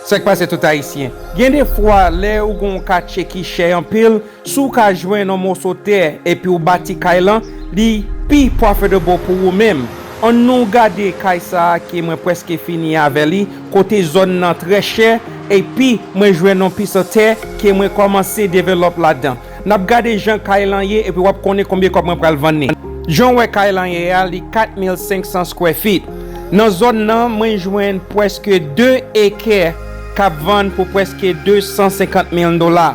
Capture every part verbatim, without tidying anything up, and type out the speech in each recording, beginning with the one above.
Sa k pase tout Ayisyen? Gen de fwa, lè ou gen yon katye ki chè anpil, si w ka jwenn yon moso tè epi w bati kay lan, li pi profitable pou ou menm. Ann nou gade kay sa a ke mwen prèske fini avè li, kote zòn nan trè chè, epi mwen jwenn yon piece of tè ke mwen kòmanse develop ladan. N ap gade jan kay lan ye epi w ap konnen konbyen kòb mwen pral vann li. Jan w wè kay lan ye a, li kat mil senk san square feet. Nan zòn nan, mwen jwenn prèske de ekè k ap vann pou prèske de san senkant mil dola.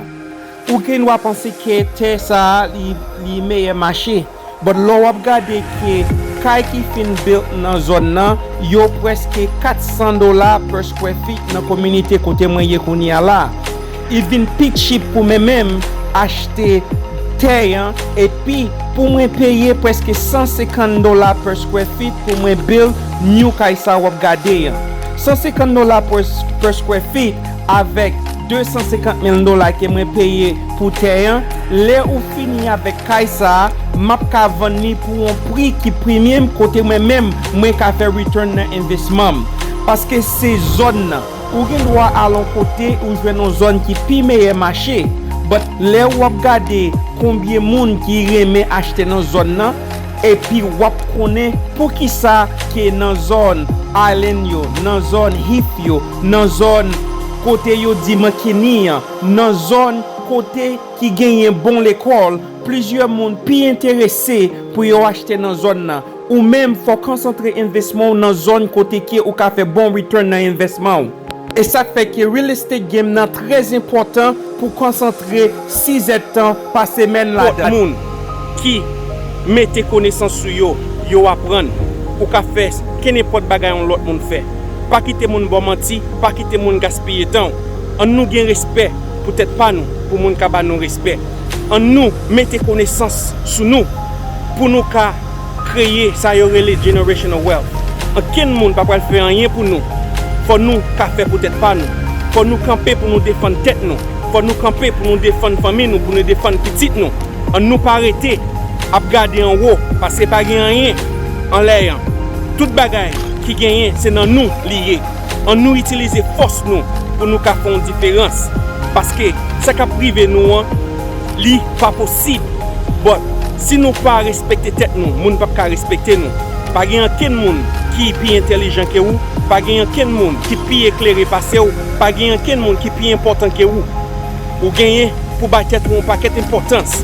Ou gen dwa panse ke tè sa a, li, li meyè mache. But lè w ap gade ke kay ki fin built nan zòn nan, yo prèske kat san dola per square feet nan kominote kote mwen ye kounye a la. Li vin pi cheap pou mwen menm achte tè an, epi pou mwen peye prèske san senkant dola per square feet pou mwen build new kay sa w ap gade an. San senkant dola per, per square feet avèk de san senkant mil dola ke mwen peye pou tè an, lè ou fini avèk kay sa a, m ap ka vann li pou yon pri ki premium kote mwen menm, mwen ka fè return nan envesman m. Paske se zòn nan. Ou gen dwa al yon kote ou jwenn yon zòn ki pi meyè mache. But lè w ap gade konbyen moun ki renmen achte nan zòn nan, epi w ap konnen poukisa ke nan zòn island yo, nan zòn heath yo, nan zòn kote yo di McKinney an, nan zòn kote ki genyen bon lekòl, plizyè moun pi enterese pou yo achte nan zòn nan. Ou menm, fò w konsantre envesman w nan zòn kote ke ou ka fè bon return nan envesman w. E sa k fè ke real estate game nan trè enpòtan pou konsantre sizèdtan pa semèn ladan. Nenpòt moun ki mete konesans sou yo, yo aprann. Ou ka fè kenenpòt bagay yon lòt moun fè. Pa kite moun ba w manti, pa kite moun gaspiye tan w. Ann nou gen respè pou tèt pa nou, pou moun ka ba nou respè. Ann nou mete konesans sou nou pou nou ka kreye sa yo rele generational wealth. Ankenn moun pa pral fè anyen pou nou. Fò nou ka fè pou tèt pa nou. Fò nou kanpe pou nou defann tèt nou. Fò nou kanpe pou nou defann fanmi nou, pou nou defann pitit nou. Ann nou pa rete ap gade anwo, paske pa gen anyen anlè an. Tout bagay ki genyen, se nan nou li ye. Ann nou itilize fòs nou pou nou ka fè yon diferans. Paske sa k ap rive nou an, li pa posib. But, si nou pa respekte tèt nou, moun p ap ka respekte nou. Pa gen ankenn moun ki pi entèlijan ke ou, pa gen ankenn moun ki pi eklere pase w, pa gen ankenn moun ki pi enpòtan ke ou. Ou genyen pou bay tèt ou yon pakèt enpòtans.